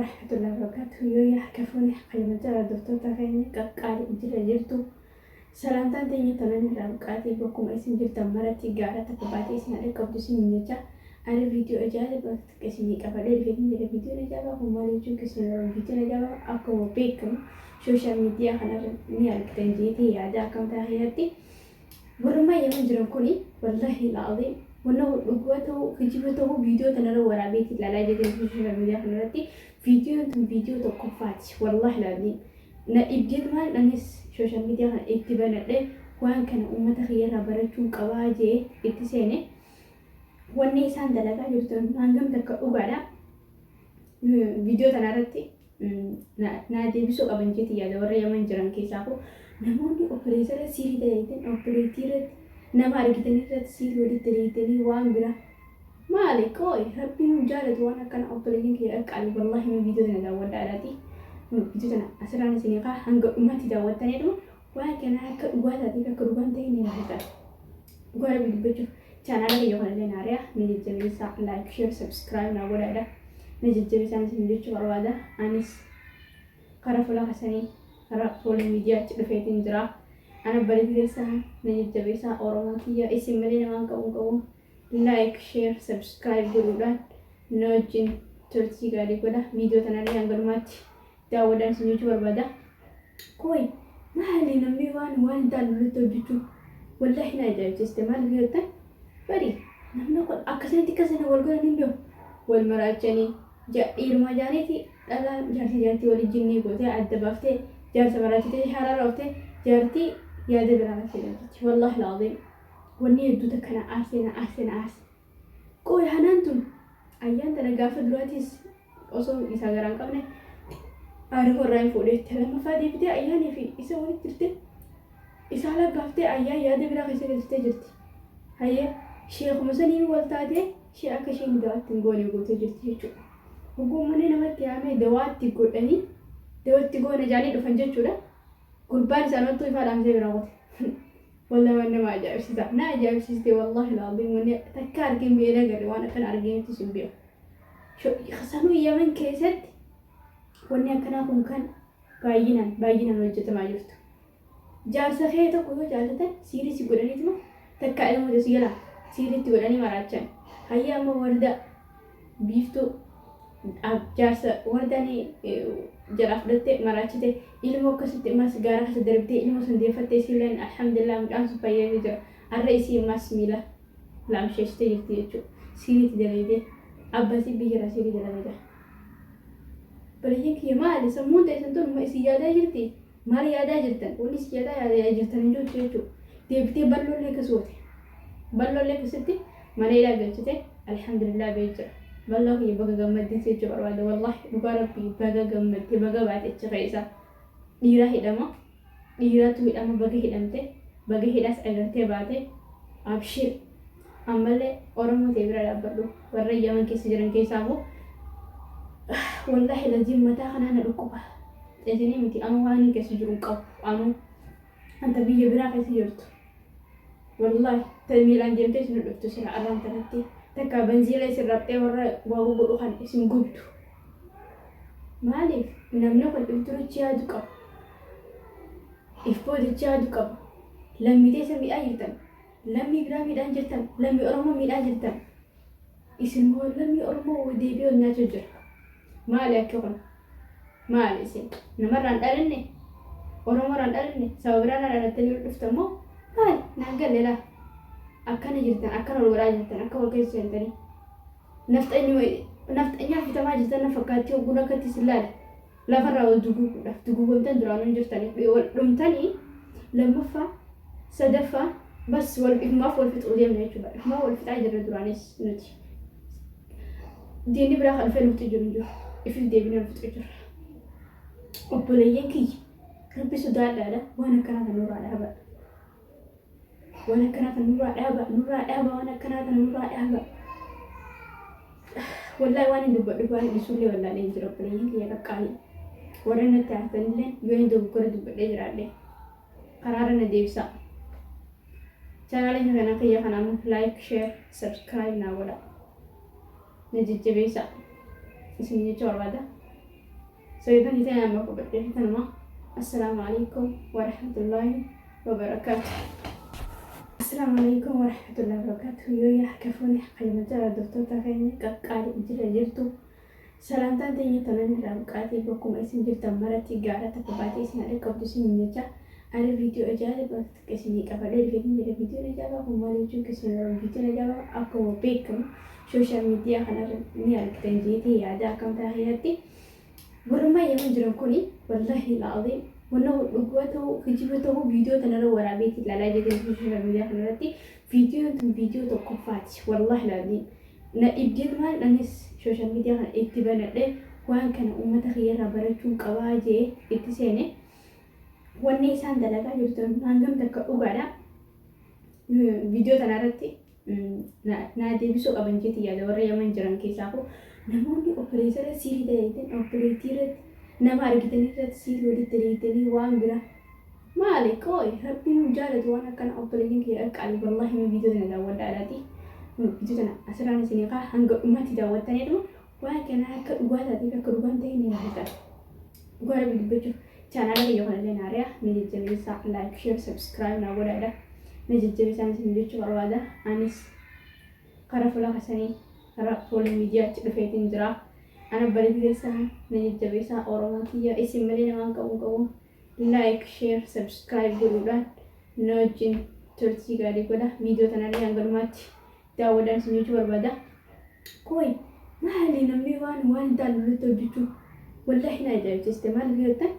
Warahmatullahi wabarakatuh. Yoo harka fuune kabajamtoota hordoftoota keenya qaqqaalii jira jirtu. Salaamtaan teenya tanan irraa buqqaatee bakkuma isin jirtan maratti gaara takka baatee isin haadha qabdu isin jecha ani viidiyoo ajaa'ibaa takka isinii qabadhee dhufeetiin jira. Viidiyoon ajaa'ibaa kun maal jechuun keessan, viidiyoon ajaa'ibaa akkuma beekamu social media kanarra ni argitan jeetee yaada akkam ta'a keessatti. Warrummaa Yemen jiran kuni, wallahi la'aziim, wanna dhugaa ta'uu kijiba ta'uu viidiyoo tanarra waraabeetti ilaalaa jirti social media kanarratti. Viidiyoon tun viidiyoo tokkoffaati. Wallahi la'aziim, na dhibdeet maal, anis social media kana itti banadhe, waan kana uummata kiyyarraa barachuun qabaa jee itti seene. Wanni isaan dalagaa jirtan hangam takka dhugaadha, viidiyoo tanarratti naa deebisuu qaban jeeti yaada. Warra Yaman jiran keessaa namoonni obboleessa siirii dalagan, obboleettii irratti, nama argitan irratti siirii walitti dalagatanii waan bira maali? Qooy, Rabbiin nu jaalatu waan akkana. Obboleeyyan kiyya qaqqaalii, wallahi mee viidiyoo tana daawwadhaadhaati. Viidiyoo tana asirraan isinii kaa hanga dhumatti daawwattaniidhuma waan kana akka dhugaa taateef akka dhugaan ta'e ni ilaaltan. Dhugaa Rabbi dubbachuuf, chaanaala kiyya kanallee naariyaa na jajjabeessaa, like, share, subscribe naa godhaadha, na jajjabeessaan isin jechuu barbaada. Anis karaa fuula kasanii, karaa fuula miidiyaatti dhufeetiin jira. Ana bareedu keessaa na jajjabeessaa. Oromoo tiyya, isin malee namaan qabu qabu. Like, share, subscribe godhuudhaan na wajjin turtii gaarii godha. Viidiyoo tanallee hanga dhumaatti daawwadhaan isin jechuu barbaada. Kooy, maali namni waan hin taane irratti hojjechuu? Wallahi na ajaa'ibsiiste. Maaliif yoo jettan, bari namni kun akkasumatti akkasana wal godhan hin beeku. Wal maraachanii dhiirumaa jaaniiti, dhalaan jaarsa jaartii walii jinnii gootee adda baaftee, jaarsa maraachitee, haraara ooftee, jaartii yaada biraa keessa galchiti. Wallahi laaziim, wanni hedduu takka na aarsee, na aarsee, na aarse. Qooy, hanaan tun ayyaan tana gaafa duraatis osoo isaa garaa hin qabne aarifoo irraa hin fuudheetti, lammaffaa deebitee ayyaanii fi isa walitti jirte, isaa labbaaftee ayyaan yaada biraa keessa galchitee jirti. Hayyee, sheekuma saniin wal taatee ishee akka isheen dawaatti hin goone gootee jirti jechuudha. Hogguu manni namatti yaamee dawaatti godhanii, dawatti goona jaanii dhufan jechuudha. Gurbaan isaan wattuu ifaa dhaamsee biraa qote. Wallahi waan nama ajaa'ibsiisa. Na ajaa'ibsiiste, wallahi laaziim, wanni takka argeen beela agarre, waan akkana argeenittis hin beeku. Sanuu Yemen keessatti wanni akkanaa kun kan baay'inaan baay'inaan hojjetamaa jirtu. Jaarsa kee tokko yoo jaallatan siirii si godhaniituma takka ilmoo si jala siiriitti godhanii maraachan. Hayya, amma warda biiftuu jaarsa wardaan jalaa fudhattee maraachite, ilmoo akkasitti ammas gaara keessa darbitee ilmoo sun deeffattee, isiilleen alhamdulillah mucaan sun fayyadee jira. Har'a isii ammas miila laamsheessitee jirti jechuudha. Siiriitti dalaydee abbasii biyyarraa siirii dalagee jira. Balayyeen kiyya, maali sammuun ta'e tun isin yaadaa jirti? Maal yaadaa jirtan? Wanni isin yaadaa yaadaa jirtan hin jirtu jechuudha. Deebitee bal'oollee akkas goote. Bal'oollee akkasitti mana hidhaa galchite, alhamdulillah bee jira. Bal'oo kiyya, baga gammaddeen si jechuu barbaada. Wallahi, dhugaa Rabbii, baga gammadde, baga baate achi keessa. Dhiiraa hidhama. Dhiiratu hidhama, baga hidhamte. Baga hidhaas agartee baate. Abshir. Ammallee Oromoo ta'e bira dhaabbadhu. Warra Yaman keessa jiran keessaafuu, wallahi laziin, mataa kanaa na dhukkuba. Isinii miti, anuu waan hin keessa jiru hin qabu. Anuu anta biyya biraa keessa jirtu. Wallahi ta miilaan deemtee isin dhuftu sila arraan tanatti takka banziila isin rabxee warra waa godhu kan isin gubdu. Maaliif namni kun if durachi yaadu qaba. If boodachi yaadu qaba. Lammii teessa miidhaa jirtan. Lammii biraa miidhaan jirtan. Lammii Oromoo miidhaa jirtan. Isin immoo lammii Oromoo deebi'ee ol nyaachuu jira. Maali akki kun? Maali isin? Namarraan dhalanne? Oromoorraan dhalanne? Saba biraarraa dhalattanii ol dhuftan moo? Maali? Naan galle laa. Akkana jirtan, akkana ol godhaa jirtan, akka wal keessa seentanii. Nafxanyaa fitamaa jirtan na fakkaatti hogguun akkatti isin laale. Lafarraa wal duguuguudhaaf duguugamtan duraanuu hin jirtanii wal dhumtanii, lammaffaa sadaffaa bas wal ifumaaf wal fixuu deemna jechuudha. Ifumaa wal fixaa jirra duraanis nuti. Diinni biraa kan dhufee nu fixu jiru hin jiru. Ifiif deebinee nu fixu jirra. Obboleeyyan kiyya, Rabbi sodaadhaadha, waan akkanaa kan nurraa dhaabaa. Waan akkanaa kan nurraa dhaaba, nurraa dhaaba, waan akkanaa kan nurraa dhaaba. Wallahi waan hin dubbadhu, waan hin dhisullee wallaalee hin jiru, obboleeyyan kiyya qaqqaalii. Warra natti aartanillee, yoo hin dogoggora dubbadhee jiraadhe karaarra na deebisaa. Chaanaala kana kiyya kana ammoo like, share, subscribe naa godha. Na jajjabeessaa. Isin jechuu barbaada. Sagantaan teenya amma qabadhee tanuma. Assalaamu alaikum warahmatullaahi wabarakaatu. Assalaamu alaikum warahmatullaahi wabarakaatu. Yoo yaa harka fuune kabajamtoota hordoftoota keenya qaqqaalii jira jirtu. Salaamtaan teenya tolan irraa buqqaatee bakkuma isin jirtan maratti gaara takka baatee isin haadha qabdu isin jecha ani viidiyoo ajaa'ibaa takka isinii qabadhee dhufeetiin jira. Viidiyoon ajaa'ibaa kun maal jechuun keessan viidiyoon ajaa'ibaa akkuma beekamu social media kanarra ni argitan jeetee yaada akkam taa'eetti. Warrummaa Yemen jiran kuni wallahi la'aziim wanna dhugaa ta'uu kijiba ta'uu viidiyoo tanarra waraabeetti ilaalaa jeetiin social media kanarratti viidiyoon tun viidiyoo tokkoffaati wallahi la'aziim. Na dhibdeetumaan anis social media kana itti banadhe waan kana uummata kiyyarraa barachuun qabaa jee itti seene. Wanni isaan dalagaa jirtu hangam takka dhugaadha. Viidiyoo tanarratti naa deebisuu qaban jeeti yaada warra Yaman jiran keessaa koo namoonni obboleessa siirii dalagan obboleettii irratti nama argitan irratti siirii walitti dalagatanii waan biraa maali qooyi rabbiin hin jaalatu waan akkana obboleeyyan kiyya qaqqaali wallaahi mee viidiyoo tana daawwadhaadhaati viidiyoo tana asirraan isinii kaa hanga dhumatti daawwattaniidhuma waan kana akka dhugaa taateef akka dhugaan ta'e ni ilaaltan dhugaa rabbi dubbachuuf chaanaala kiyya kanallee naariyaa na jajjabeessaa like share subscribe naa godhaadha na jajjabeessaan isin jechuu barbaada anis karaa fuula kasanii karaa fuula miidiyaatti dhufeetiin jira ana bareedu keessaa na jajjabeessaa oromoo tiyya isin malee namaan qabu qabu like share subscribe godhuudhaan na wajjin turtii gaarii godha viidiyoo tanallee hanga dhumaatti daawwadhaan isin jechuu barbaada. Kooy maali namni waan waan hin taane irratti hojjechuu wallaahi na ajaa'ibsiiste maaliif yoo jettan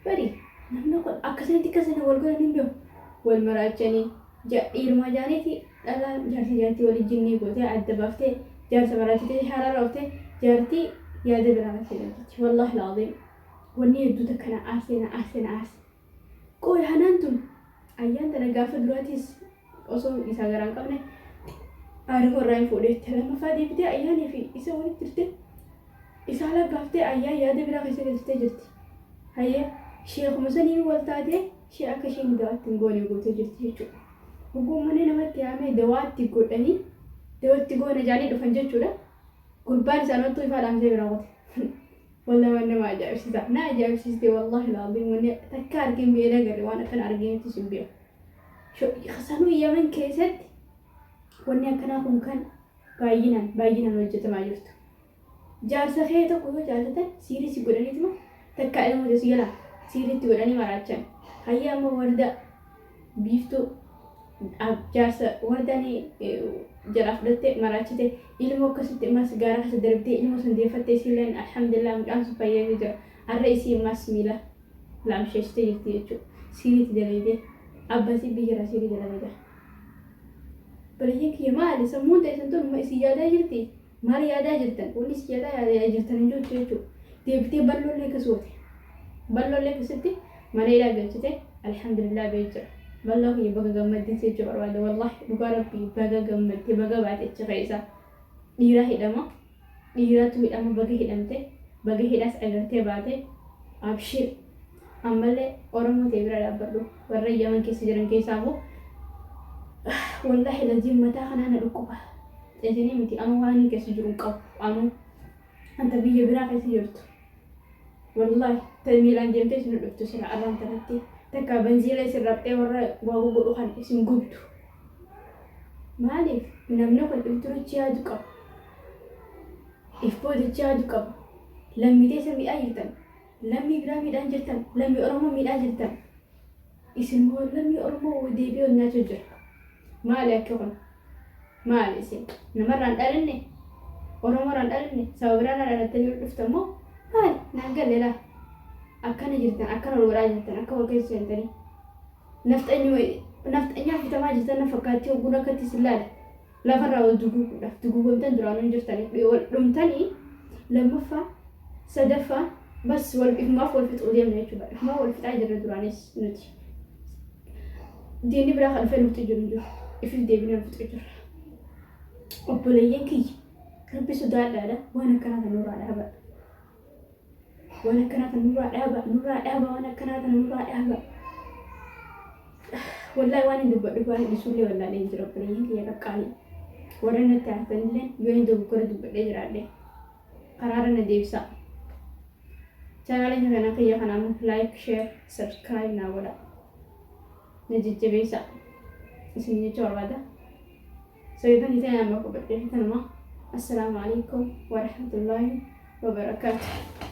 bari namni kun akkasumatti akkasana wal godhan hin beeku wal maraachanii dhiirumaa jaaniiti dhalaan jaarsa jaartii walii jinnii gootee adda baaftee jaarsa maraachitee haraara ooftee jaartii yaada biraa keessa galchiti wallaahi laaziim wanni hedduu takka na aarsee na aarsee na aarse qooy hanaan tun ayyaan tana gaafa duraatis osoo isaa garaan qabne aarifoo irraa hin fuudhe lammaffaa deebitee ayyaanii fi isa walitti jirte isaa laggaaftee ayyaan yaada biraa keessa galchitee jirti. Hayyee sheekuma sanii wal taatee ishee akka isheen dawaatti hin goone gootee jirti jechuudha. Hogguu mana namatti yaamee dawaatti godhanii dawaatti goona jaanii dhufan jechuudha. Gurbaan isaan wattuu ifaa dhaamsee biraa qote. Wallahi waan nama ajaa'ibsiisa. Na ajaa'ibsiiste wallahi laaziim wanni takka argeen biyya nagarre waan akkana argeenittis hin beeku. Sanuu Yaman keessatti wanni akkanaa kun kan baay'inaan baay'inaan hojjetamaa jirtu. Jaarsa kee tokko yoo jaallatan siirii si godhaniituma takka ilmoo si galaa siiriitti godhanii maraachan. Hayya amma warda biiftuu jaarsa wardaan jalaa fudhattee maraachite ilmoo akkasitti ammas gaara keessa darbitee ilmoo san deeffattee isiilleen alhamdulillah mucaan sun fayyee jira. Har'a isii ammas miila laamsheessitee jirti jechuudha. Siiriitti dalaydee abbasii biyyarraa siirii dalagee jira. Balayyeen kiyya maali sammuun teessan tun isin yaadaa jirti? Maal yaadaa jirtan? Wanni isin yaadaa yaadaa jirtan hin jirtu jechuudha. Deebitee bal'oollee akkas goote. Bal'oollee akkasitti mana hidhaa galchite alhamdulillah bee jira. Bal'oo kiyya baga gammaddeen si jechuu barbaada. Wallaahi dhugaa rabbii baga gammadde baga baate achi keessa. Dhiiraa hidhama. Dhiiratu hidhama baga hidhamte. Baga hidhaas agartee baate. Abshir. Ammallee Oromoo ta'e bira dhaabbadhu. Warra Yaman keessa jiran keessaafuu wallaahi laziin mataa kanaa na dhukkuba. Isinii miti anuu waan hin keessa jiru hin qabu. Anuu anta biyya biraa keessa jirtu. Wallaahi ta miilaan deemtee isin dhuftu sila arraan tanatti takka banziila isin rabxee warra waa godhu kan isin gubdu. Maaliif namni kun if durachi yaadu qaba. If boodachi yaadu qaba. Lammii teessa miidhaa jirtan. Lammii biraa miidhaan jirtan. Lammii Oromoo miidhaa jirtan. Isin immoo lammii Oromoo deebi'ee ol nyaachuu jira. Maali akki kun? Maali isin? Namarraan dhalanne? Oromoorraan dhalanne? Saba biraarraa dhalattanii ol dhuftan moo? Maali? Naan galle laa. Akkana jirtan, akkana wal godhaa jirtan, akka wal keessa seentanii. Nafxanyaaf bitamaa jirtan na fakkaatti hogguun akkatti isin laale. Lafarraa wal duguuguudhaaf duguugamtan duraanuu hin jirtanii wal dhumtanii lammaffaa sadaffaa bas wal ifumaaf wal fixuu deemna jechuudha. Ifumaa wal fixaa jirra duraanis nuti. Diinni biraa kan dhufee nuti jiru hin jiru. Ifiif deebinee wal fixuu jirra. Obboleeyyan kiyya rabbi sodaadhaadha waan akkanaa kan nurraa dhaaba. Waan akkanaa kan nurraa dhaaba nurraa dhaaba waan akkanaa kan nurraa dhaaba. Wallahi waan hin dubbadhu waan hin dhisullee wallaalee hin jiru obboleeyyan kiyya qaqqaalii. Warra natti aartanillee yoo hin dogoggora dubbadhee jiraadhe karaarra na deebisaa. Chaanaalii kana kiyya kana ammoo like, share, subscribe naa godha. Na jajjabeessa isin jechuu barbaada. Sagantaan ta'e amma qophadhee kanuma. Assalaamu alaikum warahmatullaahi wabarakaatu.